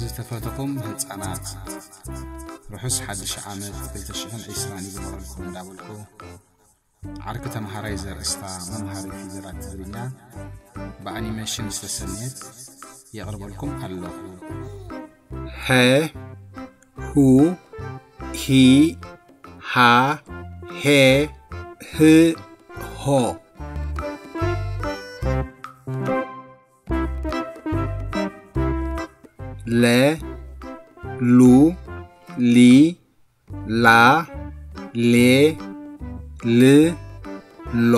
ዝተፈተኹም ህፃናት፣ ርሑስ ሓድሽ ዓመት ክልተ ሽሕን ዕስራን ይግበረልኩም እንዳበልኩ፣ ዓርኪ ተምሃራይ ዘርእስታ መምሃሪ ፊደላት ትግርኛ ብኣኒሜሽን ዝተሰነየት የቕርበልኩም ኣለኹ። ሀ፣ ሁ፣ ሂ፣ ሃ፣ ሄ፣ ህ፣ ሆ። ለ፣ ሉ፣ ሊ፣ ላ፣ ሌ፣ ል፣ ሎ።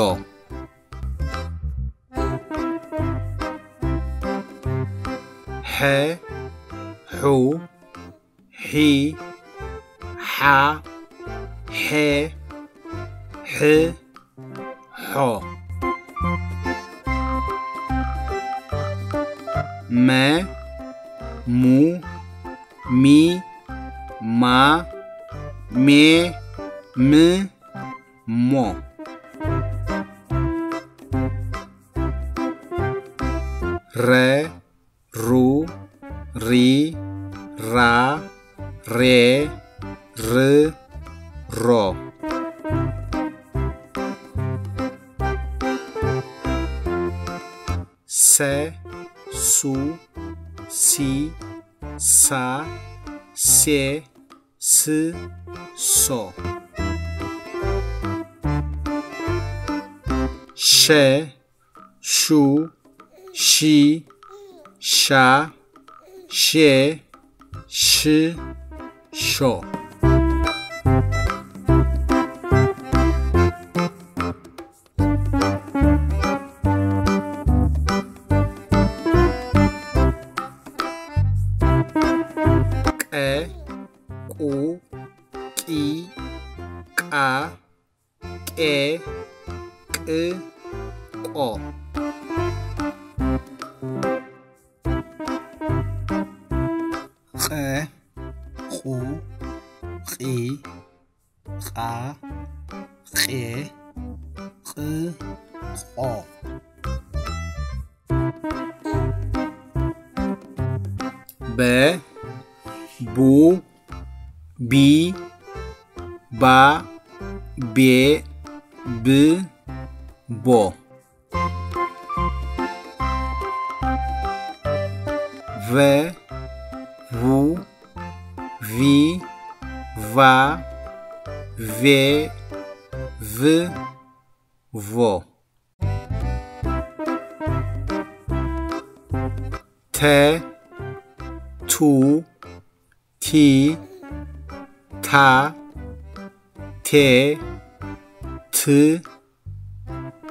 ሐ፣ ሑ፣ ሒ፣ ሓ፣ ሐ፣ ሕ፣ ሖ። መ፣ ሙ፣ ሚ፣ ማ፣ ሜ፣ ም፣ ሞ። ረ፣ ሩ፣ ሪ፣ ራ፣ ሬ፣ ር፣ ሮ። ሰ፣ ሱ፣ ሲ፣ ሳ፣ ሴ፣ ስ፣ ሶ። ሸ፣ ሹ፣ ሺ፣ ሻ፣ ሼ፣ ሽ፣ ሾ። ቀ፣ ቁ፣ ቂ፣ ቃ፣ ቄ፣ ቅ፣ ቆ። ቐ፣ ቑ፣ ቒ፣ ቓ፣ ቄ፣ ቕ፣ ቖ። በ፣ ቡ፣ ቢ፣ ባ፣ ቤ፣ ብ፣ ቦ። ቨ፣ ቩ፣ ቪ፣ ቫ፣ ቬ፣ ቭ፣ ቮ። ተ፣ ቱ፣ ቲ፣ ታ፣ ቴ፣ ት፣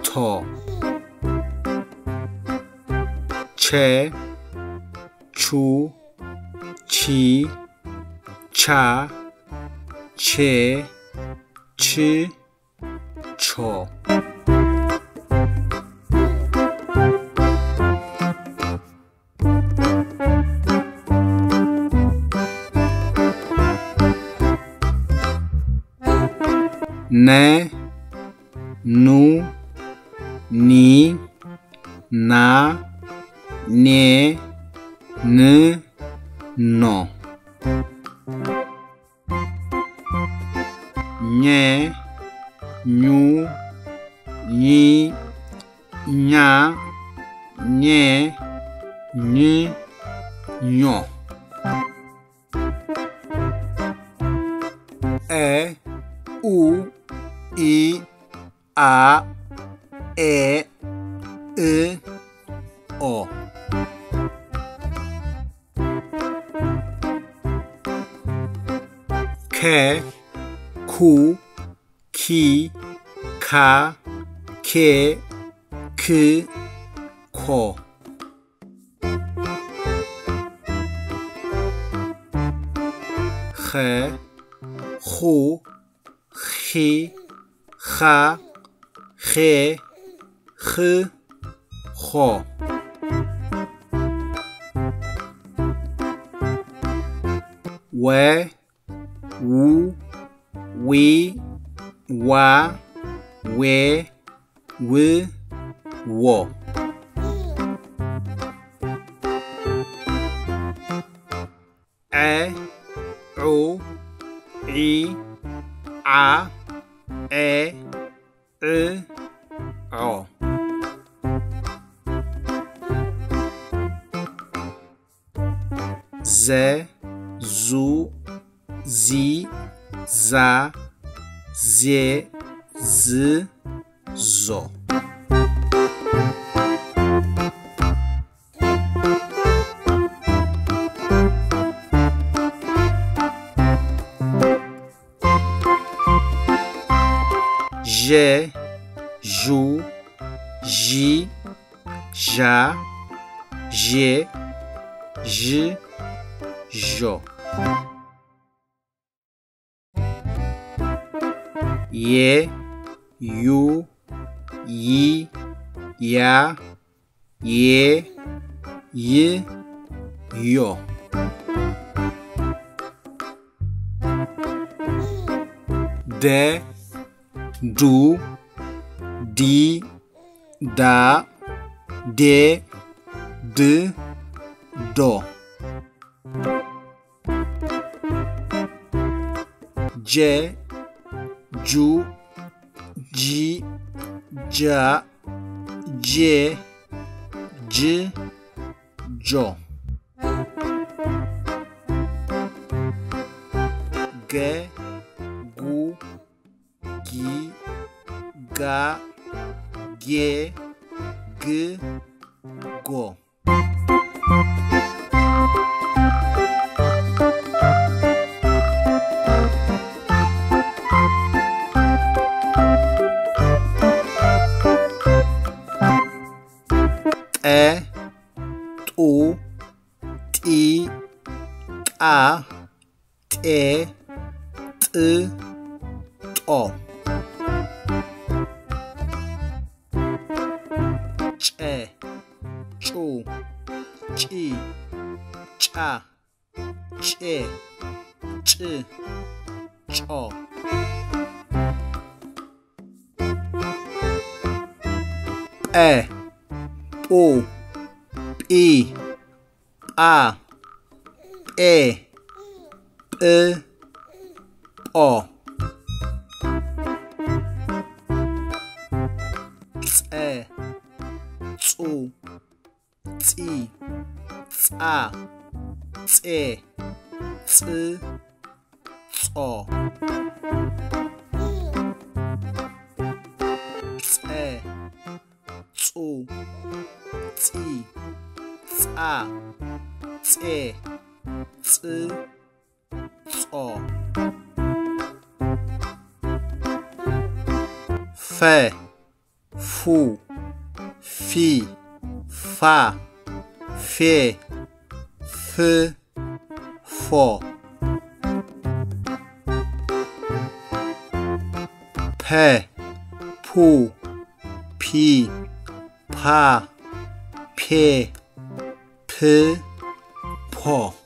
ቶ። ቸ፣ ቹ፣ ቺ፣ ቻ፣ ቼ፣ ች፣ ቾ። ነ፣ ኑ፣ ኒ፣ ና፣ ኔ፣ ን፣ ኖ። ኘ፣ ኙ፣ ኚ፣ ኛ፣ ኘ፣ ኝ፣ ኞ። አ፣ ኡ፣ ኢ፣ ኣ፣ ኤ፣ እ፣ ኦ። ከ፣ ኩ፣ ኪ፣ ካ፣ ኬ፣ ክ፣ ኮ። ኸ፣ ኹ፣ ኺ፣ ኻ፣ ኼ፣ ኽ፣ ኾ። ወ፣ ው፣ ዊ፣ ዋ፣ ዌ፣ ው፣ ዎ። ዐ፣ ዑ፣ ዒ፣ ዓ፣ ዔ፣ ዕ፣ ዖ። ዘ፣ ዙ፣ ዚ፣ ዛ፣ ዜ፣ ዝ፣ ዞ። ዠ፣ ዡ፣ ዢ፣ ዣ፣ ዤ፣ ዥ፣ ዦ። የ፣ ዩ፣ ይ፣ ያ፣ ዬ፣ ይ፣ ዮ። ደ፣ ዱ፣ ዲ፣ ዳ፣ ዴ፣ ድ፣ ዶ። ጀ፣ ጁ፣ ጂ፣ ጃ፣ ጄ፣ ጅ፣ ጆ። ገ፣ ጉ፣ ጊ፣ ጋ፣ ጌ፣ ግ፣ ጎ። ጠ፣ ጡ፣ ጢ፣ ጣ፣ ጤ፣ ጥ፣ ጦ። ጨ፣ ጩ፣ ጪ፣ ጫ፣ ጬ፣ ጭ፣ ጮ። ጳ፣ ጳ፣ ጳ፣ ጳ፣ ጳ፣ ጴ፣ ጳ፣ ጳ። ጾ፣ ጾ፣ ጾ፣ ጾ። ጸ፣ ጹ፣ ጺ፣ ጻ፣ ጼ፣ ጽ፣ ጾ። ፈ፣ ፉ፣ ፊ፣ ፋ፣ ፌ፣ ፍ፣ ፎ። ፐ፣ ፑ፣ ፒ፣ ፓ፣ ፔ፣ ፕ፣ ፖ።